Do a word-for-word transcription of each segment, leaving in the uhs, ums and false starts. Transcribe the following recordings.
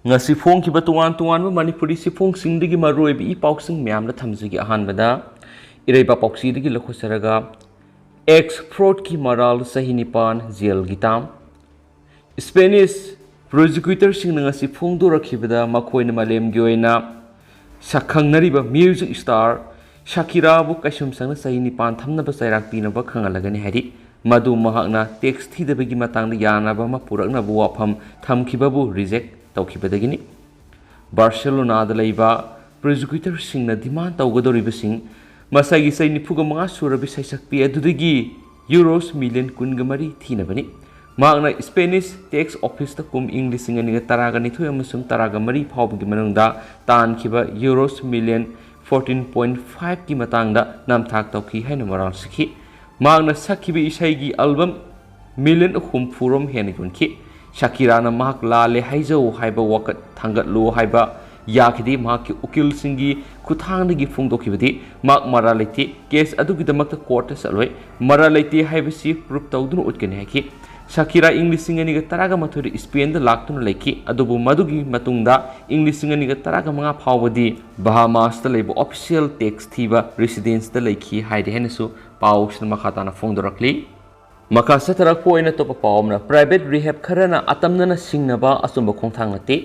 ꯉꯁꯤ ꯐꯣꯡꯈꯤꯕ ꯇꯣꯉꯥꯟ ꯇꯣꯉꯥꯟꯕ ꯃꯅꯤꯄꯨꯔꯤ ꯆꯦꯐꯣꯡꯁꯤꯡꯗꯒꯤ ꯃꯔꯨꯑꯣꯏꯕ ꯏ ꯄꯥꯎꯁꯤꯡ ꯃꯌꯥꯝꯗ ꯊꯝꯖꯒꯦ꯫ ꯑꯍꯥꯟꯕꯗ ꯏꯔꯩꯕꯥꯛ ꯄꯥꯎꯆꯦꯗꯒꯤ ꯂꯧꯈꯠꯆꯔꯒ, ꯑꯦꯛꯁ ꯐ꯭ꯔꯣꯗꯀꯤ ꯃꯔꯥꯜ, ꯆꯍꯤ ꯅꯤꯄꯥꯟ ꯖꯦꯜꯒꯤ ꯇꯥꯝ꯫ ꯏꯁꯄꯦꯅꯤꯁ ꯄ꯭ꯔꯣꯁꯤꯀ꯭ꯌꯨꯇꯔꯁꯤꯡꯅ ꯉꯁꯤ ꯐꯣꯡꯗꯣꯔꯛꯈꯤꯕꯗ ꯃꯈꯣꯏꯅ ꯃꯥꯂꯦꯝꯒꯤ ꯑꯣꯏꯅ ꯁꯛꯈꯪꯅꯔꯤꯕ ꯃ꯭ꯌꯨꯖꯤꯛ ꯁ꯭ꯇꯥꯔ ꯁꯀꯤꯔꯥꯕꯨ ꯀꯩꯁꯨꯝꯁꯪꯅ ꯆꯍꯤ ꯅꯤꯄꯥꯟ ꯊꯝꯅꯕ ꯆꯩꯔꯥꯛ ꯄꯤꯅꯕ ꯈꯪꯍꯜꯂꯒꯅꯤ ꯍꯥꯏꯔꯤ꯫ ꯃꯗꯨ ꯃꯍꯥꯛꯅ ꯇꯦꯛꯁ ꯊꯤꯗꯕꯒꯤ ꯃꯇꯥꯡꯗ ꯌꯥꯅꯕ ꯑꯃ ꯄꯨꯔꯛꯅꯕ ꯋꯥꯐꯝ ꯊꯝꯈꯤꯕꯕꯨ ꯔꯤꯖꯦꯛ ꯇꯧꯈꯤꯕꯗꯒꯤꯅꯤ꯫ ꯕꯥꯔꯁꯦꯂꯣꯅꯥꯗ ꯂꯩꯕ ꯄ꯭ꯔꯣꯁꯤꯀ꯭ꯌꯨꯇꯔꯁꯤꯡꯅ ꯗꯤꯃꯥꯟ ꯇꯧꯒꯗꯧꯔꯤꯕꯁꯤꯡ: ꯃꯁꯥꯒꯤ ꯆꯍꯤ ꯅꯤꯐꯨꯒ ꯃꯉꯥ ꯁꯨꯔꯕꯤ ꯁꯩꯁꯛꯄꯤ ꯑꯗꯨꯗꯒꯤ ꯌꯨꯔꯣꯁ ꯃꯤꯂꯤꯌꯟ ꯀꯨꯟꯒ ꯃꯔꯤ ꯊꯤꯅꯕꯅꯤ꯫ ꯃꯍꯥꯛꯅ ꯏꯁꯄꯦꯅꯤꯁ ꯇꯦꯛꯁ ꯑꯣꯐꯤꯁꯇ ꯀꯨꯝ ꯏꯪ ꯂꯤꯁꯤꯡ ꯑꯅꯤꯒ ꯇꯔꯥꯒ ꯅꯤꯊꯣꯏ ꯑꯃꯁꯨꯡ ꯇꯔꯥꯒ ꯃꯔꯤ ꯐꯥꯎꯕꯒꯤ ꯃꯅꯨꯡꯗ ꯇꯥꯟꯈꯤꯕ ꯌꯨꯔꯣꯁ ꯃꯤꯂꯤꯌꯟ ꯐꯣꯔꯇꯤꯟ ꯄꯣꯏꯟ ꯐꯥꯏꯚꯀꯤ ꯃꯇꯥꯡꯗ ꯅꯝꯊꯥꯛ ꯇꯧꯈꯤ ꯍꯥꯏꯅ ꯃꯔꯥꯜ ꯁꯤꯈꯤ꯫ ꯃꯍꯥꯛꯅ ꯁꯛꯈꯤꯕ ꯏꯁꯩꯒꯤ ꯑꯜꯕꯝ ꯃꯤꯂꯤꯌꯟ ꯍꯨꯝꯐꯨꯔꯣꯝ ꯍꯦꯟꯅ ꯌꯣꯟꯈꯤ꯫ ꯁꯀꯤꯔꯥꯅ ꯃꯍꯥꯛ ꯂꯥꯜꯂꯦ ꯍꯥꯏꯖꯧ ꯍꯥꯏꯕ ꯋꯥꯀꯠ ꯊꯥꯡꯒꯠꯂꯨ ꯍꯥꯏꯕ ꯌꯥꯈꯤꯗꯦ꯫ ꯃꯍꯥꯛꯀꯤ ꯎꯀꯤꯜꯁꯤꯡꯒꯤ ꯈꯨꯠꯊꯥꯡꯗꯒꯤ ꯐꯣꯡꯗꯣꯛꯈꯤꯕꯗꯤ ꯃꯍꯥꯛ ꯃꯔꯥꯜ ꯂꯩꯇꯦ, ꯀꯦꯁ ꯑꯗꯨꯒꯤꯗꯃꯛꯇ ꯀꯣꯔꯠꯇ ꯆꯠꯂꯣꯏ, ꯃꯔꯥꯜ ꯂꯩꯇꯦ ꯍꯥꯏꯕꯁꯤ ꯄ꯭ꯔꯨꯞ ꯇꯧꯗꯨꯅ ꯎꯠꯀꯅꯤ ꯍꯥꯏꯈꯤ꯫ ꯁꯀꯤꯔꯥ ꯏꯪ ꯂꯤꯁꯤꯡ ꯑꯅꯤꯒ ꯇꯔꯥꯒ ꯃꯥꯊꯣꯏꯗ ꯏꯁꯄꯦꯟꯗ ꯂꯥꯛꯇꯨꯅ ꯂꯩꯈꯤ, ꯑꯗꯨꯕꯨ ꯃꯗꯨꯒꯤ ꯃꯇꯨꯡꯗ ꯏꯪ ꯂꯤꯁꯤꯡ ꯑꯅꯤꯒ ꯇꯔꯥꯒ ꯃꯉꯥ ꯐꯥꯎꯕꯗꯤ ꯕꯍꯥꯃꯥꯁꯇ ꯂꯩꯕ ꯑꯣꯐꯤꯁꯤꯌꯦꯜ ꯇꯦꯛꯁ ꯊꯤꯕ ꯔꯤꯁꯤꯗꯦꯟꯁꯇ ꯂꯩꯈꯤ ꯍꯥꯏꯔꯤ ꯍꯥꯏꯅꯁꯨ ꯄꯥꯎꯁꯤꯅ ꯃꯈꯥ ꯇꯥꯅ ꯐꯣꯡꯗꯣꯔꯛꯂꯤ꯫ ꯃꯈꯥ ꯆꯠꯊꯔꯛꯄ ꯑꯣꯏꯅ ꯑꯇꯣꯞꯄ ꯄꯥꯎ ꯑꯃꯅ, ꯄ꯭ꯔꯥꯏꯚꯦꯠ ꯔꯤꯍꯦꯞ ꯈꯔꯅ ꯑꯇꯝꯅꯅ ꯁꯤꯡꯅꯕ ꯑꯆꯨꯝꯕ ꯈꯣꯡꯊꯥꯡ ꯅꯠꯇꯦ꯫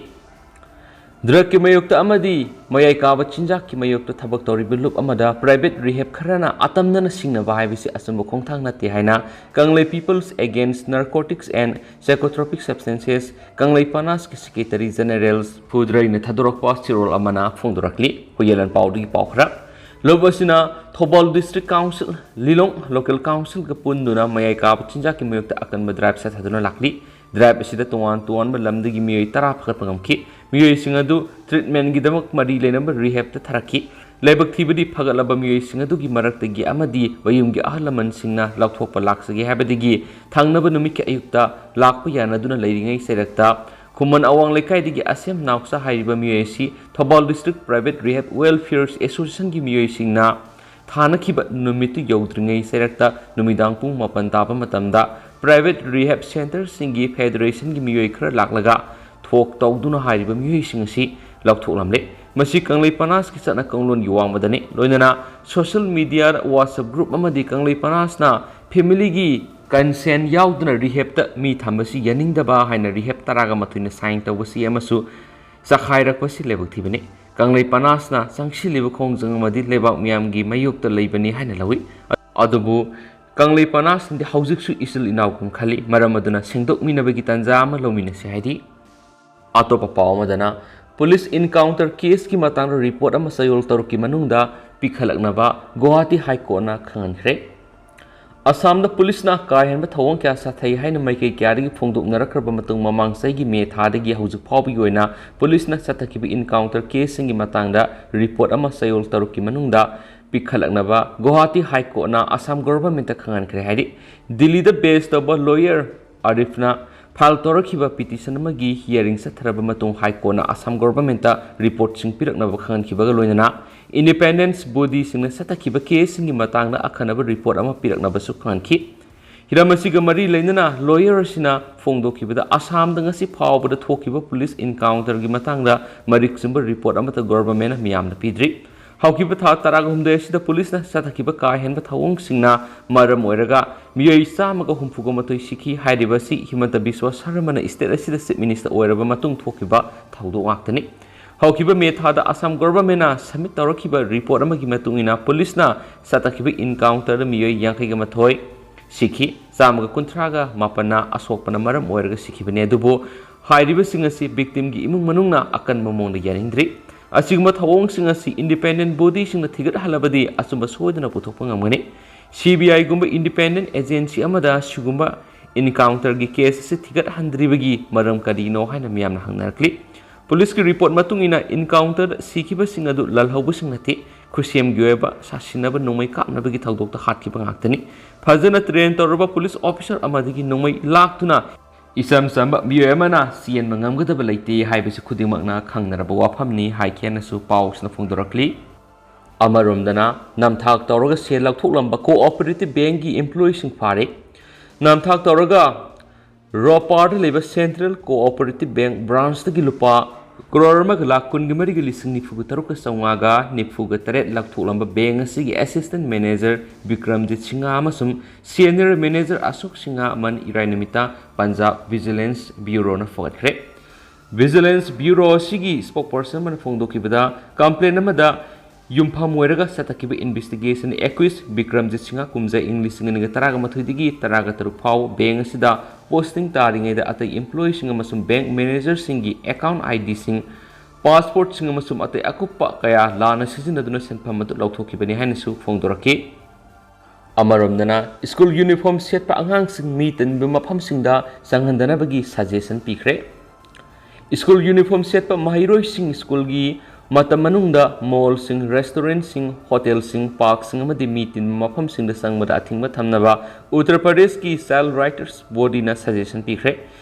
ꯗ꯭ꯔꯒꯀꯤ ꯃꯥꯌꯣꯛꯇ ꯑꯃꯗꯤ ꯃꯌꯥꯏ ꯀꯥꯕ ꯆꯤꯟꯖꯥꯛꯀꯤ ꯃꯥꯌꯣꯛꯇ ꯊꯕꯛ ꯇꯧꯔꯤꯕ ꯂꯨꯞ ꯑꯃꯗ ꯄ꯭ꯔꯥꯏꯚꯦꯠ ꯔꯤꯍꯦꯞ ꯈꯔꯅ ꯑꯇꯝꯅꯅ ꯁꯤꯡꯅꯕ ꯍꯥꯏꯕꯁꯤ ꯑꯆꯨꯝꯕ ꯈꯣꯡꯊꯥꯡ ꯅꯠꯇꯦ ꯍꯥꯏꯅ Kanglei People's Against Narcotics and Psychotropic Substances, Kanglei ꯄꯅꯥꯁꯀꯤ ꯁꯦꯀ꯭ꯔꯦꯇꯔꯤ ꯖꯦꯅꯦꯔꯦꯜ ꯐꯨꯗ꯭ꯔꯩꯅ ꯊꯥꯗꯣꯔꯛꯄ ꯆꯦꯔꯣꯜ ꯑꯃꯅ ꯐꯣꯡꯗꯣꯔꯛꯂꯤ꯫ ꯍꯨꯌꯦꯂꯟ ꯄꯥꯎꯗꯒꯤ ꯄꯥꯎ ꯈꯔ꯫ ꯂꯨꯞ ꯑꯁꯤꯅ Thoubal district council, Lilong local ꯀꯥꯎꯟꯁꯤꯜꯒ ꯄꯨꯟꯗꯨꯅ ꯃꯌꯥꯏ ꯀꯥꯕ ꯆꯤꯟꯖꯥꯛꯀꯤ ꯃꯥꯌꯣꯛꯇ ꯑꯀꯟꯕ ꯗ꯭ꯔꯥꯏꯚ ꯆꯠꯊꯗꯨꯅ ꯂꯥꯛꯂꯤ꯫ ꯗ꯭ꯔꯥꯏꯚ ꯑꯁꯤꯗ ꯇꯣꯉꯥꯟ ꯇꯣꯉꯥꯟꯕ ꯂꯝꯗꯒꯤ ꯃꯤꯑꯣꯏ ꯇꯔꯥ ꯐꯒꯠꯄ ꯉꯝꯈꯤ꯫ ꯃꯤꯑꯣꯏꯁꯤꯡ ꯑꯗꯨ ꯇ꯭ꯔꯤꯠꯃꯦꯟꯒꯤꯗꯃꯛ ꯃꯔꯤ ꯂꯩꯅꯕ ꯔꯤꯍꯦꯞꯇ ꯊꯥꯔꯛꯈꯤ꯫ ꯂꯥꯏꯕꯛ ꯊꯤꯕꯗꯤ, ꯐꯒꯠꯂꯕ ꯃꯤꯑꯣꯏꯁꯤꯡ ꯑꯗꯨꯒꯤ ꯃꯔꯛꯇꯒꯤ ꯑꯃꯗꯤ ꯃꯌꯨꯝꯒꯤ ꯑꯍꯜ ꯂꯃꯟꯁꯤꯡꯅ ꯂꯧꯊꯣꯛꯄ ꯂꯥꯛꯆꯒꯦ ꯍꯥꯏꯕꯗꯒꯤ ꯊꯪꯅꯕ ꯅꯨꯃꯤꯠꯀꯤ ꯑꯌꯨꯛꯇ ꯂꯥꯛꯄ ꯌꯥꯅꯗꯨꯅ ꯂꯩꯔꯤꯉꯩ ꯆꯩꯔꯛꯇ ꯈꯨꯃꯟ ꯑꯋꯥꯡ ꯂꯩꯀꯥꯏꯗꯒꯤ ꯑꯁꯦꯝ ꯅꯥꯎꯆꯥ ꯍꯥꯏꯔꯤꯕ ꯃꯤꯑꯣꯏ ꯑꯁꯤ ꯊꯧꯕꯥꯜ ꯗꯤꯁꯇ꯭ꯔꯤꯛ ꯄ꯭ꯔꯥꯏꯚꯦꯠ ꯔꯤꯍꯦꯞ ꯋꯦꯜꯐꯤꯌꯔ ꯑꯦꯁꯣꯁꯤꯌꯦꯁꯟꯒꯤ ꯃꯤꯑꯣꯏꯁꯤꯡꯅ ꯊꯥꯅꯈꯤꯕ ꯅꯨꯃꯤꯠꯇꯨ ꯌꯧꯗ꯭ꯔꯤꯉꯩ ꯆꯩꯔꯛꯇ ꯅꯨꯃꯤꯗꯥꯡ ꯄꯨꯡ ꯃꯥꯄꯟ ꯇꯥꯕ ꯃꯇꯝꯗ ꯄ꯭ꯔꯥꯏꯚꯦꯠ ꯔꯤꯍꯦꯞ ꯁꯦꯟꯇꯔꯁꯤꯡꯒꯤ ꯐꯦꯗꯔꯦꯁꯟꯒꯤ ꯃꯤꯑꯣꯏ ꯈꯔ ꯂꯥꯛꯂꯒ ꯐꯣꯛ ꯇꯧꯗꯨꯅ ꯍꯥꯏꯔꯤꯕ ꯃꯤꯑꯣꯏꯁꯤꯡ ꯑꯁꯤ ꯂꯧꯊꯣꯛꯂꯝꯂꯦ꯫ ꯃꯁꯤ ꯀꯪꯂꯩ ꯄꯅꯥꯁꯀꯤ ꯆꯠꯅ ꯀꯥꯡꯂꯣꯟꯒꯤ ꯋꯥꯡꯃꯗꯅꯤ꯫ ꯂꯣꯏꯅꯅ social media, WhatsApp group ꯑꯃꯗꯤ ꯀꯪꯂꯩ ꯄꯅꯥꯁꯅ familyꯒꯤ consent ꯌꯥꯎꯗꯅ rehabꯇ ꯃꯤ ꯊꯝꯕꯁꯤ ꯌꯥꯅꯤꯡꯗꯕ ꯍꯥꯏꯅ rehab ꯇꯔꯥꯒ ꯃꯥꯊꯣꯏꯅ sign ꯇꯧꯕꯁꯤ ꯑꯃꯁꯨ ꯆꯈꯥꯏꯔꯛꯄꯁꯤ ꯂꯥꯏꯕꯛ ꯊꯤꯕꯅꯤ꯫ ꯀꯪꯂꯩ ꯄꯅꯥꯁꯅ ꯆꯪꯁꯤꯜꯂꯤꯕ ꯈꯣꯡꯖꯪ ꯑꯃꯗꯤ ꯂꯩꯕꯥꯛ ꯃꯤꯌꯥꯝꯒꯤ ꯃꯥꯌꯣꯛꯇ ꯂꯩꯕꯅꯤ ꯍꯥꯏꯅ ꯂꯧꯏ꯫ ꯑꯗꯨꯕꯨ ꯀꯪꯂꯩ ꯄꯅꯥꯁꯅꯗꯤ ꯍꯧꯖꯤꯛꯁꯨ ꯏꯆꯤꯜ ꯏꯅꯥꯎꯒꯨꯝ ꯈꯜꯂꯤ꯫ ꯃꯔꯝ ꯑꯗꯨꯅ ꯁꯦꯡꯗꯣꯛꯃꯤꯟꯅꯕꯒꯤ ꯇꯥꯟꯖꯥ ꯑꯃ ꯂꯧꯃꯤꯟꯅꯁꯤ ꯍꯥꯏꯔꯤ꯫ ꯑꯇꯣꯞꯄ ꯄꯥꯎ ꯑꯃꯗꯅ, police encounter caseꯀꯤ ꯃꯇꯥꯡꯗ report ꯑꯃ ꯆꯌꯣꯜ ꯇꯔꯨꯛꯀꯤ ꯃꯅꯨꯡꯗ ꯄꯤꯈꯠꯂꯛꯅꯕ ꯒꯨꯋꯥꯍꯥꯇꯤ High Courtꯅ ꯈꯪꯍꯟꯈ꯭ꯔꯦ꯫ ꯑꯁꯥꯝꯗ ꯄꯨꯂꯤꯁꯅ ꯀꯥ ꯍꯦꯟꯕ ꯊꯧꯑꯣꯡ ꯀꯌꯥ ꯆꯠꯊꯩ ꯍꯥꯏꯅ ꯃꯥꯏꯀꯩ ꯀꯌꯥꯗꯒꯤ ꯐꯣꯡꯗꯣꯛꯅꯔꯛꯈ꯭ꯔꯕ ꯃꯇꯨꯡ, ꯃꯃꯥꯡ ꯆꯍꯤꯒꯤ ꯃꯦ ꯊꯥꯗꯒꯤ ꯍꯧꯖꯤꯛ ꯐꯥꯎꯕꯒꯤ ꯑꯣꯏꯅ ꯄꯨꯂꯤꯁꯅ ꯆꯠꯊꯈꯤꯕ encounter caseꯁꯤꯡꯒꯤ ꯃꯇꯥꯡꯗ report ꯑꯃ ꯆꯌꯣꯜ ꯇꯔꯨꯛꯀꯤ ꯃꯅꯨꯡꯗ ꯄꯤꯈꯠꯂꯛꯅꯕ ꯒꯨꯋꯥꯍꯥꯇꯤ High Courtꯅ ꯑꯁꯥꯝ governmentꯇ ꯈꯪꯍꯟꯈ꯭ꯔꯦ ꯍꯥꯏꯔꯤ꯫ ꯗꯤꯜꯂꯤꯗ base ꯇꯧꯕ lawyer ꯑꯥꯔꯤꯐꯅ file ꯇꯧꯔꯛꯈꯤꯕ petition ꯑꯃꯒꯤ hearing ꯆꯠꯊꯔꯕ ꯃꯇꯨꯡ, High Courtꯅ ꯑꯁꯥꯝ governmentꯇ reportꯁꯤꯡ ꯄꯤꯔꯛꯅꯕ ꯈꯪꯍꯟꯈꯤꯕꯒ ꯂꯣꯏꯅꯅ independent bodyꯁꯤꯡꯅ ꯆꯠꯊꯈꯤꯕ caseꯁꯤꯡꯒꯤ ꯃꯇꯥꯡꯗ ꯑꯈꯟꯅꯕ report ꯑꯃ ꯄꯤꯔꯛꯅꯕꯁꯨ ꯈꯪꯍꯟꯈꯤ꯫ ꯍꯤꯔꯝ ꯑꯁꯤꯒ ꯃꯔꯤ ꯂꯩꯅꯅ lawyer ꯑꯁꯤꯅ ꯐꯣꯡꯗꯣꯛꯈꯤꯕꯗ, ꯑꯁꯥꯝꯗ ꯉꯁꯤ ꯐꯥꯎꯕꯗ ꯊꯣꯛꯈꯤꯕ police encounterꯒꯤ ꯃꯇꯥꯡꯗ ꯃꯔꯤꯛ ꯆꯨꯝꯕ report ꯑꯃꯠꯇ governmentꯅ ꯃꯤꯌꯥꯝꯗ ꯄꯤꯗ꯭ꯔꯤ꯫ ꯍꯧꯈꯤꯕ ꯊꯥ ꯇꯔꯥꯒ ꯍꯨꯝꯗꯣꯏ ꯑꯁꯤꯗ ꯄꯨꯂꯤꯁꯅ ꯆꯠꯊꯈꯤꯕ ꯀꯥ ꯍꯦꯟꯕ ꯊꯧꯑꯣꯡꯁꯤꯡꯅ ꯃꯔꯝ ꯑꯣꯏꯔꯒ ꯃꯤꯑꯣꯏ ꯆꯥꯝꯃꯒ ꯍꯨꯝꯐꯨꯒ ꯃꯥꯊꯣꯏ ꯁꯤꯈꯤ꯫ ꯍꯥꯏꯔꯤꯕ ꯑꯁꯤ ꯍꯤꯃꯟꯇ ꯕꯤꯁ꯭ꯋ ꯁꯔꯃꯅ state ꯑꯁꯤꯗ chief minister ꯑꯣꯏꯔꯕ ꯃꯇꯨꯡ ꯊꯣꯛꯈꯤꯕ ꯊꯧꯗꯣꯛ ꯉꯥꯛꯇꯅꯤ꯫ ꯍꯧꯈꯤꯕ ꯃꯦ ꯊꯥꯗ ꯑꯁꯥꯝ governmentꯅ submit ꯇꯧꯔꯛꯈꯤꯕ report ꯑꯃꯒꯤ ꯃꯇꯨꯡ ꯏꯟꯅ, ꯄꯨꯂꯤꯁꯅ ꯆꯠꯊꯈꯤꯕ encounterꯗ ꯃꯤꯑꯣꯏ ꯌꯥꯡꯈꯩꯒ ꯃꯥꯊꯣꯏ ꯁꯤꯈꯤ, ꯆꯥꯝꯃꯒ ꯀꯨꯟꯊ꯭ꯔꯥꯒ ꯃꯥꯄꯟꯅ ꯑꯁꯣꯛꯄꯅ ꯃꯔꯝ ꯑꯣꯏꯔꯒ ꯁꯤꯈꯤꯕꯅꯤ꯫ ꯑꯗꯨꯕꯨ ꯍꯥꯏꯔꯤꯕꯁꯤꯡ ꯑꯁꯤ victimꯒꯤ ꯏꯃꯨꯡ ꯃꯅꯨꯡꯅ ꯑꯀꯟꯕ ꯃꯑꯣꯡꯗ ꯌꯥꯅꯤꯡꯗ꯭ꯔꯤ꯫ ꯑꯁꯤꯒꯨꯝꯕ ꯊꯧꯑꯣꯡꯁꯤꯡ ꯑꯁꯤ independent bodyꯁꯤꯡꯅ ꯊꯤꯒꯠꯍꯜꯂꯕꯗꯤ ꯑꯆꯨꯝꯕ ꯁꯣꯏꯗꯅ ꯄꯨꯊꯣꯛꯄ ꯉꯝꯒꯅꯤ꯫ CBIꯒꯨꯝꯕ independent agency ꯑꯃꯗ ꯁꯤꯒꯨꯝꯕ encounterꯒꯤ case ꯑꯁꯤ ꯊꯤꯒꯠꯍꯟꯗ꯭ꯔꯤꯕꯒꯤ ꯃꯔꯝ ꯀꯔꯤꯅꯣ ꯍꯥꯏꯅ ꯃꯤꯌꯥꯝꯅ ꯍꯪꯅꯔꯛꯂꯤ꯫ ꯄꯨꯂꯤꯁꯀꯤ report ꯃꯇꯨꯡ ꯏꯟꯅ, encounterꯗ ꯁꯤꯈꯤꯕꯁꯤꯡ ꯑꯗꯨ ꯂꯥꯜꯍꯧꯕꯁꯤꯡ ꯅꯠꯇꯦ, ꯈꯨꯠꯁꯦꯝꯒꯤ ꯑꯣꯏꯕ ꯁꯥꯁꯤꯟꯅꯕ ꯅꯣꯡꯃꯩ ꯀꯥꯞꯅꯕꯒꯤ ꯊꯧꯗꯣꯛꯇ ꯍꯥꯠꯈꯤꯕ ꯉꯥꯛꯇꯅꯤ꯫ ꯐꯖꯅ train ꯇꯧꯔꯕ police officer ꯑꯃꯗꯒꯤ ꯅꯣꯡꯃꯩ ꯂꯥꯛꯇꯨꯅ ꯏꯆꯝ ꯆꯝꯕ ꯃꯤꯑꯣꯏ ꯑꯃꯅ ꯆꯦꯟꯕ ꯉꯝꯒꯗꯕ ꯂꯩꯇꯦ ꯍꯥꯏꯕꯁꯤ ꯈꯨꯗꯤꯡꯃꯛꯅ ꯈꯪꯅꯔꯕ ꯋꯥꯐꯝꯅꯤ ꯍꯥꯏꯈꯤꯅꯁꯨ ꯄꯥꯎꯁꯤꯅ ꯐꯣꯡꯗꯣꯔꯛꯂꯤ꯫ ꯑꯃꯔꯣꯝꯗꯅ, ꯅꯝꯊꯥꯛ ꯇꯧꯔꯒ ꯁꯦꯜ ꯂꯧꯊꯣꯛꯂꯝꯕ cooperative bankꯀꯤ employeeꯁꯤꯡ ꯐꯥꯔꯦ꯫ ꯅꯝꯊꯥꯛ ꯇꯧꯔꯒ ꯔꯣꯄꯥꯔꯗ ꯂꯩꯕ ꯁꯦꯟꯇ꯭ꯔꯦꯜ ꯀꯣꯑꯣꯄꯔꯦꯇꯤꯚ ꯕꯦꯡꯛ ꯕ꯭ꯔꯥꯟꯁꯇꯒꯤ ꯂꯨꯄꯥ ꯀ꯭ꯔꯣꯔ ꯑꯃꯒ ꯂꯥꯈ ꯀꯨꯟꯒ ꯃꯔꯤꯒ ꯂꯤꯁꯤꯡ ꯅꯤꯐꯨꯒ ꯇꯔꯨꯛꯀ ꯆꯥꯝꯃꯉꯥꯒ ꯅꯤꯐꯨꯒ ꯇꯔꯦꯠ ꯂꯧꯊꯣꯛꯂꯝꯕ ꯕꯦꯡꯛ ꯑꯁꯤꯒꯤ ꯑꯦꯁꯤꯁꯇꯦꯟ ꯃꯦꯅꯦꯖꯔ ꯕꯤꯀ꯭ꯔꯝꯖꯤꯠ ꯁꯤꯡꯍ ꯑꯃꯁꯨꯡ ꯁꯦꯅꯤꯌꯔ ꯃꯦꯅꯦꯖꯔ ꯑꯁꯣꯛ ꯁꯤꯡꯍ ꯑꯃꯟ ꯏꯔꯥꯏ ꯅꯨꯃꯤꯠꯇ ꯄꯟꯖꯥꯕ ꯚꯤꯖꯤꯂꯦꯟꯁ ꯕ꯭ꯌꯨꯔꯣꯅ ꯐꯒꯠꯈ꯭ꯔꯦ꯫ ꯚꯤꯖꯤꯂꯦꯟꯁ ꯕ꯭ꯌꯨꯔꯣ ꯑꯁꯤꯒꯤ ꯁ꯭ꯄꯣꯛꯄꯔꯁꯟ ꯑꯃꯅ ꯐꯣꯡꯗꯣꯛꯈꯤꯕꯗ, ꯀꯝꯄ꯭ꯂꯦꯟ ꯑꯃꯗ ꯌꯨꯝꯐꯝ ꯑꯣꯏꯔꯒ ꯆꯠꯊꯈꯤꯕ ꯏꯟꯚꯦꯁꯇꯤꯒꯦꯁꯟ ꯑꯦꯀ꯭ꯌꯨꯁ ꯕꯤꯀ꯭ꯔꯝꯖꯤꯠ ꯁꯤꯡꯍ ꯀꯨꯝꯖꯥ ꯏꯪ ꯂꯤꯁꯤꯡ ꯑꯅꯤꯒ ꯇꯔꯥꯒ ꯃꯥꯊꯣꯏꯗꯒꯤ ꯇꯔꯥꯒ ꯇꯔꯨꯛ ꯐꯥꯎꯕ ꯕꯦꯡꯛ ꯑꯁꯤꯗ ꯄꯣꯁꯇꯤꯡ ꯇꯥꯔꯤꯉꯩꯗ ꯑꯇꯩ ꯏꯝꯄ꯭ꯂꯣꯌꯤꯁꯤꯡ ꯑꯃꯁꯨꯡ ꯕꯦꯡꯛ ꯃꯦꯅꯦꯖꯔꯁꯤꯡꯒꯤ ꯑꯦꯀꯥꯎꯟ ꯑꯥꯏ ꯗꯤꯁꯤꯡ, ꯄꯥꯁꯄꯣꯔꯠꯁꯤꯡ ꯑꯃꯁꯨꯡ ꯑꯇꯩ ꯑꯀꯨꯞꯄ ꯀꯌꯥ ꯂꯥꯟꯅ ꯁꯤꯖꯤꯟꯅꯗꯨꯅ ꯁꯦꯟꯐꯝ ꯑꯗꯨ ꯂꯧꯊꯣꯛꯈꯤꯕꯅꯤ ꯍꯥꯏꯅꯁꯨ ꯐꯣꯡꯗꯣꯔꯛꯈꯤ꯫ ꯑꯃꯔꯣꯝꯗꯅ, ꯁ꯭ꯀꯨꯜ ꯌꯨꯅꯤꯐꯣꯔꯝ ꯁꯦꯠꯄ ꯑꯉꯥꯡꯁꯤꯡ ꯃꯤ ꯇꯤꯟꯕ ꯃꯐꯝꯁꯤꯡꯗ ꯆꯪꯍꯟꯗꯅꯕꯒꯤ ꯁꯖꯦꯁꯟ ꯄꯤꯈ꯭ꯔꯦ꯫ ꯁ꯭ꯀꯨꯜ ꯌꯨꯅꯤꯐꯣꯔꯝ ꯁꯦꯠꯄ ꯃꯍꯩꯔꯣꯏꯁꯤꯡ ꯁ꯭ꯀꯨꯜꯒꯤ ꯃꯇꯝ ꯃꯅꯨꯡꯗ ꯃꯣꯜꯁꯤꯡ, ꯔꯦꯁꯇꯨꯔꯦꯟꯠꯁꯤꯡ, ꯍꯣꯇꯦꯜꯁꯤꯡ, ꯄꯥꯔꯛꯁꯤꯡ ꯑꯃꯗꯤ ꯃꯤ ꯇꯤꯟꯕ ꯃꯐꯝꯁꯤꯡꯗ ꯆꯪꯕꯗ ꯑꯊꯤꯡꯕ ꯊꯝꯅꯕ ꯎꯠꯇꯔ ꯄ꯭ꯔꯗꯦꯁꯀꯤ ꯆꯥꯏꯜꯗ ꯔꯥꯏꯠꯁ ꯕꯣꯗꯤꯅ ꯁꯖꯦꯁꯟ ꯄꯤꯈ꯭ꯔꯦ꯫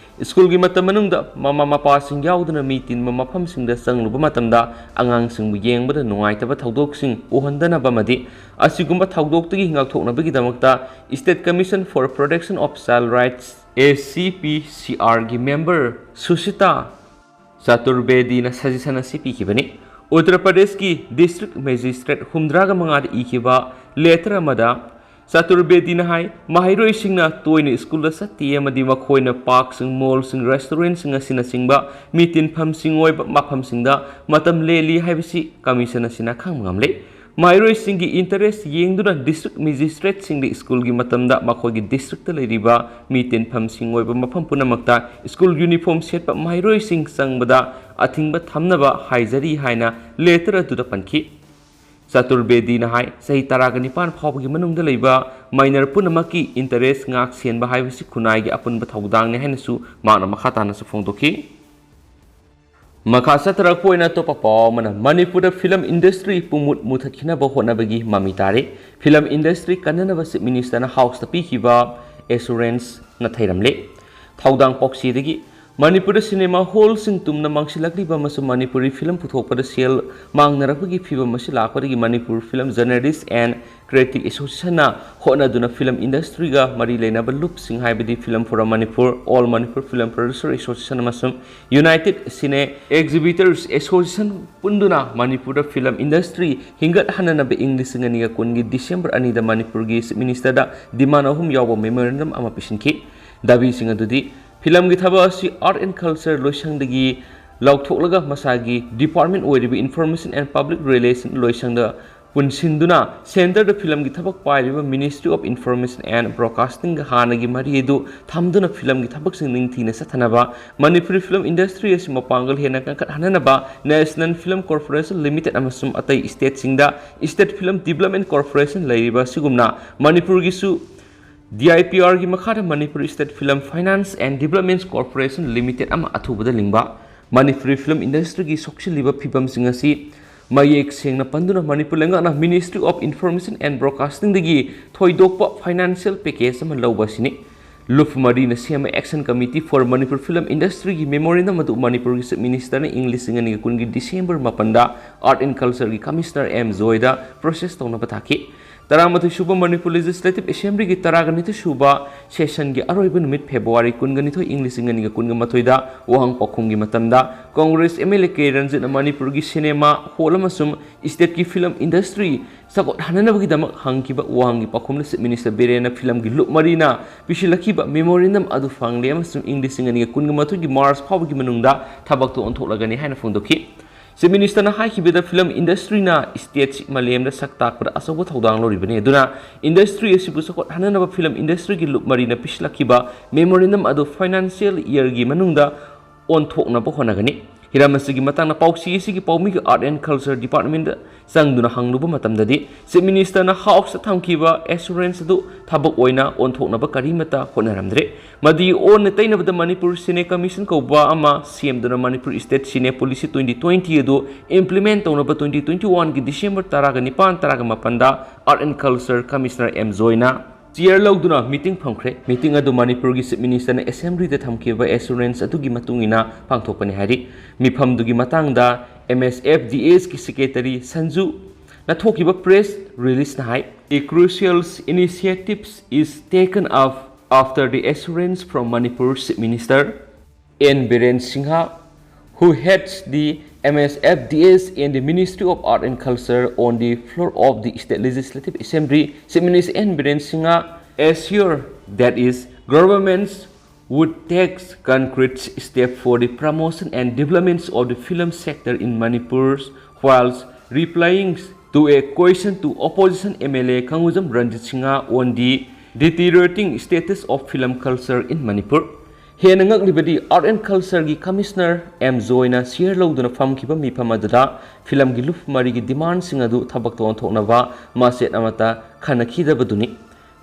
ꯁ꯭ꯀꯨꯜꯒꯤ ꯃꯇꯝ ꯃꯅꯨꯡꯗ ꯃꯃꯥ ꯃꯄꯥꯁꯤꯡ ꯌꯥꯎꯗꯅ ꯃꯤ ꯇꯤꯟꯕ ꯃꯐꯝꯁꯤꯡꯗ ꯆꯪꯂꯨꯕ ꯃꯇꯝꯗ ꯑꯉꯥꯡꯁꯤꯡꯕꯨ ꯌꯦꯡꯕꯗ ꯅꯨꯡꯉꯥꯏꯇꯕ ꯊꯧꯗꯣꯛꯁꯤꯡ ꯎꯍꯟꯗꯅꯕ ꯑꯃꯗꯤ ꯑꯁꯤꯒꯨꯝꯕ ꯊꯧꯗꯣꯛꯇꯒꯤ ꯉꯥꯛꯊꯣꯛꯅꯕꯒꯤꯗꯃꯛꯇ State Commission for Protection of Child Rights, ꯑꯦ ꯁꯤ ꯄꯤ ꯁꯤ ꯑꯥꯔꯒꯤ ꯃꯦꯝꯕꯔ ꯁꯨꯁꯤꯇꯥ ꯆꯥꯇꯨꯔꯕꯦꯗꯤꯅ ꯁꯖꯦꯁꯟ ꯑꯁꯤ ꯄꯤꯈꯤꯕꯅꯤ꯫ ꯎꯠꯇꯔ ꯄ꯭ꯔꯗꯦꯁꯀꯤ ꯗꯤꯁꯇ꯭ꯔꯤꯛ ꯃꯦꯖꯤꯁꯇ꯭ꯔꯦꯠ ꯍꯨꯝꯗ꯭ꯔꯥꯒ ꯃꯉꯥꯗ ꯏꯈꯤꯕ ꯂꯦꯇꯔ ꯑꯃꯗ ꯆꯥꯇꯨꯔꯕꯦꯗꯤꯅ ꯍꯥꯏ, ꯃꯍꯩꯔꯣꯏꯁꯤꯡꯅ ꯇꯣꯏꯅ ꯁ꯭ꯀꯨꯜꯗ ꯆꯠꯇꯦ ꯑꯃꯗꯤ ꯃꯈꯣꯏꯅ ꯄꯥꯔꯛꯁꯤꯡ, ꯃꯣꯜꯁꯤꯡ, ꯔꯦꯁꯇꯨꯔꯦꯟꯠꯁꯤꯡ ꯑꯁꯤꯅꯆꯤꯡꯕ ꯃꯤ ꯇꯤꯟꯐꯝꯁꯤꯡ ꯑꯣꯏꯕ ꯃꯐꯝꯁꯤꯡꯗ ꯃꯇꯝ ꯂꯦꯜꯂꯤ ꯍꯥꯏꯕꯁꯤ ꯀꯃꯤꯁꯟ ꯑꯁꯤꯅ ꯈꯪꯕ ꯉꯝꯂꯦ꯫ ꯃꯍꯩꯔꯣꯏꯁꯤꯡꯒꯤ ꯏꯟꯇꯔꯦꯁ ꯌꯦꯡꯗꯨꯅ ꯗꯤꯁꯇ꯭ꯔꯤꯛ ꯃꯦꯖꯤꯁꯇ꯭ꯔꯦꯠꯁꯤꯡꯗ ꯁ꯭ꯀꯨꯜꯒꯤ ꯃꯇꯝꯗ ꯃꯈꯣꯏꯒꯤ ꯗꯤꯁꯇ꯭ꯔꯤꯛꯇ ꯂꯩꯔꯤꯕ ꯃꯤ ꯇꯤꯟꯐꯝꯁꯤꯡ ꯑꯣꯏꯕ ꯃꯐꯝ ꯄꯨꯝꯅꯃꯛꯇ ꯁ꯭ꯀꯨꯜ ꯌꯨꯅꯤꯐꯣꯔꯝ ꯁꯦꯠꯄ ꯃꯍꯩꯔꯣꯏꯁꯤꯡ ꯆꯪꯕꯗ ꯑꯊꯤꯡꯕ ꯊꯝꯅꯕ ꯍꯥꯏꯖꯔꯤ ꯍꯥꯏꯅ ꯂꯦꯇꯔ ꯑꯗꯨꯗ ꯄꯟꯈꯤ꯫ ꯆꯥꯇꯨꯔꯕꯦꯗꯤꯅ ꯍꯥꯏ, ꯆꯍꯤ ꯇꯔꯥꯒ ꯅꯤꯄꯥꯟ ꯐꯥꯎꯕꯒꯤ ꯃꯅꯨꯡꯗ ꯂꯩꯕ ꯃꯥꯏꯅꯔ ꯄꯨꯝꯅꯃꯛꯀꯤ ꯏꯟꯇꯔꯦꯁ ꯉꯥꯛ ꯁꯦꯟꯕ ꯍꯥꯏꯕꯁꯤ ꯈꯨꯟꯅꯥꯏꯒꯤ ꯑꯄꯨꯟꯕ ꯊꯧꯗꯥꯡꯅꯤ ꯍꯥꯏꯅꯁꯨ ꯃꯍꯥꯛꯅ ꯃꯈꯥ ꯇꯥꯅꯁꯨ ꯐꯣꯡꯗꯣꯛꯈꯤ꯫ ꯃꯈꯥ ꯆꯠꯊꯔꯛꯄ ꯑꯣꯏꯅ ꯑꯇꯣꯞꯄ ꯄꯥꯎ ꯑꯃꯅ, ꯃꯅꯤꯄꯨꯔꯗ ꯐꯤꯂꯝ ꯏꯟꯗꯁꯇ꯭ꯔꯤ ꯄꯨꯡꯃꯨꯠ ꯃꯨꯊꯠꯈꯤꯅꯕ ꯍꯣꯠꯅꯕꯒꯤ ꯃꯃꯤ ꯇꯥꯔꯦ꯫ ꯐꯤꯂꯝ ꯏꯟꯗꯁꯇ꯭ꯔꯤ ꯀꯟꯅꯅꯕ ꯆꯤꯐ ꯃꯤꯅꯤꯁꯇꯔꯅ ꯍꯥꯎꯁꯇ ꯄꯤꯈꯤꯕ ꯑꯦꯁꯨꯔꯦꯟꯁ ꯅꯥꯊꯩꯔꯝꯂꯦ꯫ ꯊꯧꯗꯥꯡ ꯄꯥꯎꯆꯦꯗꯒꯤ ꯃꯅꯤꯄꯨꯔꯗ ꯁꯤꯅꯦꯃꯥ ꯍꯣꯜꯁꯤꯡ ꯇꯨꯝꯅ ꯃꯥꯡꯁꯤꯜꯂꯛꯂꯤꯕ ꯑꯃꯁꯨꯡ ꯃꯅꯤꯄꯨꯔꯤ ꯐꯤꯂꯝ ꯄꯨꯊꯣꯛꯄꯗ ꯁꯦꯜ ꯃꯥꯡꯅꯔꯛꯄꯒꯤ ꯐꯤꯕꯝ ꯑꯁꯤ ꯂꯥꯛꯄꯗꯒꯤ Manipur film journalist and critic ꯑꯦꯁꯣꯁꯤꯌꯦꯁꯟꯅ ꯍꯣꯠꯅꯗꯨꯅ ꯐꯤꯂꯝ ꯏꯟꯗꯁꯇ꯭ꯔꯤꯒ ꯃꯔꯤ ꯂꯩꯅꯕ ꯂꯨꯞꯁꯤꯡ ꯍꯥꯏꯕꯗꯤ Film Forum Manipur, All Manipur Film Producer Association ꯑꯃꯁꯨꯡ United Cine Exhibitors Association ꯄꯨꯟꯗꯨꯅ ꯃꯅꯤꯄꯨꯔꯗ ꯐꯤꯂꯝ ꯏꯟꯗꯁꯇ꯭ꯔꯤ ꯍꯤꯡꯒꯠꯍꯟꯅꯅꯕ ꯏꯪ ꯂꯤꯁꯤꯡ ꯑꯅꯤꯒ ꯀꯨꯟꯒꯤ ꯗꯤꯁꯦꯝꯕꯔ ꯑꯅꯤꯗ ꯃꯅꯤꯄꯨꯔꯒꯤ ꯆꯤꯐ ꯃꯤꯅꯤꯁꯇꯔꯗ ꯗꯤꯃꯥꯟ ꯑꯍꯨꯝ ꯌꯥꯎꯕ ꯃꯦꯃꯣꯔꯦꯟꯗꯝ ꯑꯃ ꯄꯤꯁꯤꯟꯈꯤ꯫ ꯗꯥꯕꯤꯁꯤꯡ ꯑꯗꯨꯗꯤ ꯐꯤꯂꯝꯒꯤ ꯊꯕꯛ ꯑꯁꯤ Art and Culture ꯂꯣꯏꯁꯪꯗꯒꯤ ꯂꯧꯊꯣꯛꯂꯒ ꯃꯁꯥꯒꯤ ꯗꯤꯄꯥꯔꯠꯃꯦꯟ ꯑꯣꯏꯔꯤꯕ Information and Public Relation ꯂꯣꯏꯁꯪꯗ ꯄꯨꯟꯁꯤꯟꯗꯨꯅ ꯁꯦꯟꯇꯔꯗ ꯐꯤꯂꯝꯒꯤ ꯊꯕꯛ ꯄꯥꯏꯔꯤꯕ Ministry of Information and Broadcastingꯒ ꯍꯥꯟꯅꯒꯤ ꯃꯔꯤ ꯑꯗꯨ ꯊꯝꯗꯨꯅ ꯐꯤꯂꯝꯒꯤ ꯊꯕꯛꯁꯤꯡ ꯅꯤꯡꯊꯤꯅ ꯆꯠꯊꯅꯕ, ꯃꯅꯤꯄꯨꯔꯤ ꯐꯤꯂꯝ ꯏꯟꯗꯁꯇ꯭ꯔꯤ ꯑꯁꯤ ꯃꯄꯥꯡꯒꯜ ꯍꯦꯟꯅ ꯀꯟꯈꯠꯍꯟꯅꯅꯕ National Film Corporation Limited ꯑꯃꯁꯨꯡ ꯑꯇꯩ ꯁ꯭ꯇꯦꯠꯁꯤꯡꯗ State Film Development Corporation ꯂꯩꯔꯤꯕ ꯑꯁꯤꯒꯨꯝꯅ ꯃꯅꯤꯄꯨꯔꯒꯤꯁꯨ D I P Rꯒꯤ ꯃꯈꯥꯗ Manipur State Film Finance and Development Corporation Limited ꯑꯃ ꯑꯊꯨꯕꯗ ꯂꯤꯡꯕ꯫ ꯃꯅꯤꯄꯨꯔꯤ ꯐꯤꯂꯝ ꯏꯟꯗꯁꯇ꯭ꯔꯤꯒꯤ ꯁꯣꯛꯆꯤꯜꯂꯤꯕ ꯐꯤꯕꯝꯁꯤꯡ ꯑꯁꯤ ꯃꯌꯦꯛ ꯁꯦꯡꯅ ꯄꯟꯗꯨꯅ ꯃꯅꯤꯄꯨꯔ ꯂꯩꯉꯥꯛꯅ Ministry of Information and Broadcastingꯗꯒꯤ ꯊꯣꯏꯗꯣꯛꯄ financial package ꯑꯃ ꯂꯧꯕ ꯑꯁꯤꯅꯤ꯫ ꯂꯨꯞ ꯃꯔꯤꯅ ꯁꯦꯝꯕ Action Committee for Manipur Film Industryꯒꯤ memorandum ꯑꯗꯨ ꯃꯅꯤꯄꯨꯔꯒꯤ Chief Ministerꯅ ꯏꯪ ꯂꯤꯁꯤꯡ ꯑꯅꯤꯒ ꯀꯨꯟꯒꯤ ꯗꯤꯁꯦꯝꯕꯔ ꯃꯥꯄꯟꯗ Art and Cultureꯒꯤ Commissioner M ꯖꯣꯏꯗ process ꯇꯧꯅꯕ ꯊꯥꯈꯤ꯫ ꯇꯔꯥꯃꯥꯊꯣꯏ ꯁꯨꯕ ꯃꯅꯤꯄꯨꯔ Legislative Assemblyꯒꯤ ꯇꯔꯥꯒ ꯅꯤꯊꯣꯏ ꯁꯨꯕ sessionꯒꯤ ꯑꯔꯣꯏꯕ ꯅꯨꯃꯤꯠ February ꯀꯨꯟꯒ ꯅꯤꯊꯣꯏ, ꯏꯪ ꯂꯤꯁꯤꯡ ꯑꯅꯤꯒ ꯀꯨꯟꯒ ꯃꯥꯊꯣꯏꯗ ꯋꯥꯍꯪ ꯄꯥꯎꯈꯨꯝꯒꯤ ꯃꯇꯝꯗ Congress M L A ꯀꯦ ꯔꯟꯖꯤꯠꯅ ꯃꯅꯤꯄꯨꯔꯒꯤ ꯁꯤꯅꯦꯃꯥ ꯍꯣꯜ ꯑꯃꯁꯨꯡ stateꯀꯤ ꯐꯤꯂꯝ ꯏꯟꯗꯁꯇ꯭ꯔꯤ ꯆꯥꯎꯈꯠꯍꯟꯅꯅꯕꯒꯤꯗꯃꯛ ꯍꯪꯈꯤꯕ ꯋꯥꯍꯪꯒꯤ ꯄꯥꯎꯈꯨꯝꯗ Chief Minister ꯕꯤꯔꯦꯟꯅ ꯐꯤꯂꯝꯒꯤ ꯂꯨꯞ ꯃꯔꯤꯅ ꯄꯤꯁꯤꯜꯂꯛꯈꯤꯕ memorandum ꯑꯗꯨ ꯐꯪꯂꯦ ꯑꯃꯁꯨꯡ ꯏꯪ ꯂꯤꯁꯤꯡ ꯑꯅꯤꯒ ꯀꯨꯟꯒ ꯃꯥꯊꯣꯏꯒꯤ March ꯐꯥꯎꯕꯒꯤ ꯃꯅꯨꯡꯗ ꯊꯕꯛꯇꯨ ꯑꯣꯟꯊꯣꯛꯂꯒꯅꯤ ꯍꯥꯏꯅ ꯐꯣꯡꯗꯣꯛꯈꯤ꯫ Chief Ministerꯅ ꯍꯥꯏꯈꯤꯕꯗ ꯐꯤꯂꯝ ꯏꯟꯗꯁꯇ꯭ꯔꯤꯅ stateꯁꯤ ꯃꯥꯂꯦꯝꯗ ꯁꯛ ꯇꯥꯛꯄꯗ ꯑꯆꯧꯕ ꯊꯧꯗꯥꯡ ꯂꯧꯔꯤꯕꯅꯤ, ꯑꯗꯨꯅ ꯏꯟꯗꯁꯇ꯭ꯔꯤ ꯑꯁꯤꯕꯨ ꯆꯥꯎꯈꯠꯍꯟꯅꯅꯕ ꯐꯤꯂꯝ ꯏꯟꯗꯁꯇ꯭ꯔꯤꯒꯤ ꯂꯨꯞ ꯃꯔꯤꯅ ꯄꯤꯁꯤꯜꯂꯛꯈꯤꯕ memorandum ꯑꯗꯨ financial yearꯒꯤ ꯃꯅꯨꯡꯗ ꯑꯣꯟꯊꯣꯛꯅꯕ ꯍꯣꯠꯅꯒꯅꯤ꯫ ꯍꯤꯔꯝ ꯑꯁꯤꯒꯤ ꯃꯇꯥꯡꯗ ꯄꯥꯎꯆꯦ ꯑꯁꯤꯒꯤ ꯄꯥꯎꯃꯤꯒꯤ Art and Culture Departmentꯗ ꯆꯪꯗꯨꯅ ꯍꯪꯂꯨꯕ ꯃꯇꯝꯗꯗꯤ Chief Ministerꯅ Houseꯇ ꯊꯝꯈꯤꯕ assurance ꯑꯗꯨ ꯊꯕꯛ ꯑꯣꯏꯅ ꯑꯣꯟꯊꯣꯛꯅꯕ ꯀꯔꯤꯃꯠꯇ ꯍꯣꯠꯅꯔꯝꯗ꯭ꯔꯦ꯫ ꯃꯗꯨꯒꯤ ꯑꯣꯟꯅ ꯇꯩꯅꯕꯗ Manipur Cine Commission ꯀꯧꯕ ꯑꯃ ꯁꯦꯝꯗꯨꯅ Manipur State Cine Policy twenty twenty ꯑꯗꯨ implement ꯇꯧꯅꯕ twenty twenty-oneꯒꯤ December ꯇꯔꯥꯒ ꯅꯤꯄꯥꯟ, ꯇꯔꯥꯒ ꯃꯥꯄꯟꯗ Art and Culture Commissioner M ꯖꯣꯏꯅ ꯆꯤꯌꯔ ꯂꯧꯗꯨꯅ ꯃꯤꯇꯤꯡ ꯐꯝꯈ꯭ꯔꯦ꯫ ꯃꯤꯇꯤꯡ ꯑꯗꯨ ꯃꯅꯤꯄꯨꯔꯒꯤ ꯆꯤꯐ ꯃꯤꯅꯤꯁꯇꯔꯅ ꯑꯦꯁꯦꯝꯕ꯭ꯂꯤꯗ ꯊꯝꯈꯤꯕ ꯑꯦꯁꯨꯔꯦꯟꯁ ꯑꯗꯨꯒꯤ ꯃꯇꯨꯡ ꯏꯟꯅ ꯄꯥꯡꯊꯣꯛꯄꯅꯤ ꯍꯥꯏꯔꯤ꯫ ꯃꯤꯐꯝꯗꯨꯒꯤ ꯃꯇꯥꯡꯗ ꯑꯦꯝ ꯑꯦꯁ ꯑꯦꯐ ꯗꯤ ꯑꯦꯁꯀꯤ ꯁꯦꯀ꯭ꯔꯦꯇꯔꯤ ꯁꯟꯖꯨꯅ ꯊꯣꯛꯈꯤꯕ ꯄ꯭ꯔꯦꯁ ꯔꯤꯂꯤꯖꯅ ꯍꯥꯏ, A crucial initiative is taken up after the assurance from Manipur Chief Minister N Biren Singha, who heads the M S F D S and the Ministry of Art and Culture on the floor of the State Legislative Assembly. Chief Minister N Biren Singha assured that its governments would take concrete steps for the promotion and developments of the film sector in Manipur, whilst replying to a question to opposition M L A Kangujam Ranjit Singha on the deteriorating status of film culture in Manipur. ꯍꯦꯟꯅ ꯉꯛꯂꯤꯕꯗꯤ art and ꯀꯜꯆꯔꯒꯤ commissioner M ꯖꯣꯏꯅ ꯆꯤꯌꯔ ꯂꯧꯗꯨꯅ ꯐꯝꯈꯤꯕ ꯃꯤꯐꯝ ꯑꯗꯨꯗ ꯐꯤꯂꯝꯒꯤ ꯂꯨꯞ ꯃꯔꯤꯒꯤ ꯗꯤꯃꯥꯟꯁꯤꯡ ꯑꯗꯨ ꯊꯕꯛꯇ ꯑꯣꯟꯊꯣꯛꯅꯕ ꯃꯆꯦꯠ ꯑꯃꯠꯇ ꯈꯟꯅꯈꯤꯗꯕꯗꯨꯅꯤ꯫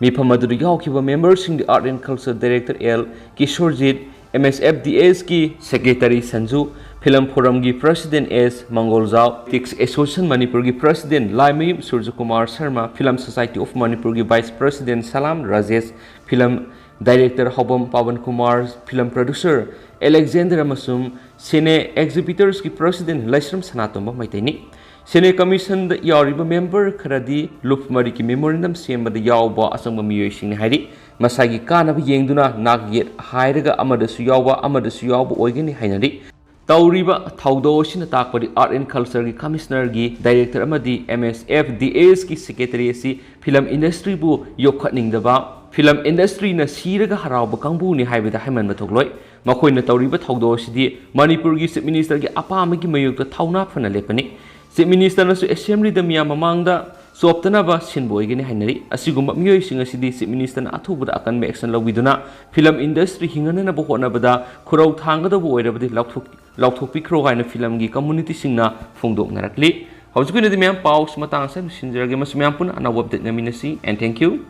ꯃꯤꯐꯝ ꯑꯗꯨꯗ ꯌꯥꯎꯈꯤꯕ ꯃꯦꯝꯕꯔꯁꯤꯡꯗꯤ art and culture director L Kishorjit, M S F D ꯑꯦꯁꯀꯤ ꯁꯦꯀ꯭ꯔꯦꯇꯔꯤ ꯁꯟꯖꯨ, ꯐꯤꯂꯝ ꯐꯣꯔꯝꯒꯤ president S Mangoljao, critics association ꯃꯅꯤꯄꯨꯔꯒꯤ president Laimayum Surajkumar Sharma, film society of ꯃꯅꯤꯄꯨꯔꯒꯤ vice president Salam Rajesh, film director Haobam Paban Kumar, film producer Alexander ꯑꯃꯁꯨꯡ ꯁꯤꯅꯦ ꯑꯦꯛꯖꯤꯕꯤꯇꯔꯁꯀꯤ ꯄ꯭ꯔꯁꯤꯗꯦꯟ ꯂꯥꯏꯁ꯭ꯔꯝ ꯁꯅꯥꯇꯣꯝꯕ ꯃꯩꯇꯩꯅꯤ꯫ ꯁꯤꯅꯦ ꯀꯃꯤꯁꯟꯗ ꯌꯥꯎꯔꯤꯕ ꯃꯦꯝꯕꯔ ꯈꯔꯗꯤ ꯂꯨꯞ ꯃꯔꯤꯒꯤ ꯃꯦꯃꯣꯔꯦꯟꯗꯝ ꯁꯦꯝꯕꯗ ꯌꯥꯎꯕ ꯑꯆꯪꯕ ꯃꯤꯑꯣꯏꯁꯤꯡꯅꯤ ꯍꯥꯏꯔꯤ꯫ ꯃꯁꯥꯒꯤ ꯀꯥꯟꯅꯕ ꯌꯦꯡꯗꯨꯅ ꯅꯥꯛ ꯌꯦꯠ ꯍꯥꯏꯔꯒ ꯑꯃꯗꯁꯨ ꯌꯥꯎꯕ, ꯑꯃꯗꯁꯨ ꯌꯥꯎꯕ ꯑꯣꯏꯒꯅꯤ ꯍꯥꯏꯅꯔꯤ꯫ ꯇꯧꯔꯤꯕ ꯊꯧꯗꯣꯛ ꯑꯁꯤꯅ ꯇꯥꯛꯄꯗꯤ ꯑꯥꯔꯠ ꯑꯦꯟ ꯀꯜꯆꯔꯒꯤ ꯀꯃꯤꯁꯅꯔꯒꯤ ꯗꯥꯏꯔꯦꯛꯇꯔ ꯑꯃꯗꯤ ꯑꯦꯝ ꯑꯦꯁ ꯑꯦꯐ ꯗꯤ ꯑꯦꯁꯀꯤ ꯁꯦꯀ꯭ꯔꯦꯇꯔꯤ ꯑꯁꯤ ꯐꯤꯂꯝ ꯏꯟꯗꯁꯇ꯭ꯔꯤꯕꯨ ꯌꯣꯛꯈꯠꯅꯤꯡꯗꯕ, ꯐꯤꯂꯝ ꯏꯟꯗꯁꯇ꯭ꯔꯤꯅ ꯁꯤꯔꯒ ꯍꯔꯥꯎꯕ ꯀꯥꯡꯕꯨꯅꯤ ꯍꯥꯏꯕꯗ ꯍꯥꯏꯃꯟꯕ ꯊꯣꯛꯂꯣꯏ꯫ ꯃꯈꯣꯏꯅ ꯇꯧꯔꯤꯕ ꯊꯧꯗꯣꯛ ꯑꯁꯤꯗꯤ ꯃꯅꯤꯄꯨꯔꯒꯤ ꯆꯤꯐ ꯃꯤꯅꯤꯁꯇꯔꯒꯤ ꯑꯄꯥꯝꯕꯒꯤ ꯃꯥꯌꯣꯛꯇ ꯊꯧꯅꯥ ꯐꯅ ꯂꯦꯞꯄꯅꯤ꯫ ꯆꯤꯐ ꯃꯤꯅꯤꯁꯇꯔꯅꯁꯨ ꯑꯦꯁꯦꯝꯕ꯭ꯂꯤꯗ ꯃꯤꯌꯥꯝ ꯃꯃꯥꯡꯗ ꯆꯣꯞꯇꯅꯕ ꯁꯤꯟꯕ ꯑꯣꯏꯒꯅꯤ ꯍꯥꯏꯅꯔꯤ꯫ ꯑꯁꯤꯒꯨꯝꯕ ꯃꯤꯑꯣꯏꯁꯤꯡ ꯑꯁꯤꯗꯤ ꯆꯤꯐ ꯃꯤꯅꯤꯁꯇꯔꯅ ꯑꯊꯨꯕꯗ ꯑꯀꯟꯕ ꯑꯦꯛꯁꯟ ꯂꯧꯕꯤꯗꯨꯅ ꯐꯤꯂꯝ ꯏꯟꯗꯁꯇ꯭ꯔꯤ ꯍꯤꯡꯍꯟꯅꯅꯕ ꯍꯣꯠꯅꯕꯗ ꯈꯨꯔꯧ ꯊꯥꯡꯒꯗꯧꯕ ꯑꯣꯏꯔꯕꯗꯤ ꯂꯥꯎꯊꯣꯛ-, ꯂꯥꯎꯊꯣꯛꯄꯤꯈ꯭ꯔꯣ ꯍꯥꯏꯅ ꯐꯤꯂꯝꯒꯤ ꯀꯝꯃꯨꯅꯤꯇꯤꯁꯤꯡꯅ ꯐꯣꯡꯗꯣꯛꯅꯔꯛꯂꯤ꯫ ꯍꯧꯖꯤꯛꯀꯤ ꯑꯣꯏꯅꯗꯤ ꯃꯌꯥꯝ ꯄꯥꯎꯁꯤ ꯃꯇꯥꯡ ꯑꯁꯤꯗ ꯂꯣꯏꯁꯤꯟꯖꯔꯒꯦ꯫ ꯃꯁꯤ ꯃꯌꯥꯝ ꯄꯨꯟꯅ ꯑꯅꯧꯕ ꯑꯞꯗꯦꯠ ꯉꯥꯏꯃꯤꯟꯅꯁꯤ꯫ And thank you.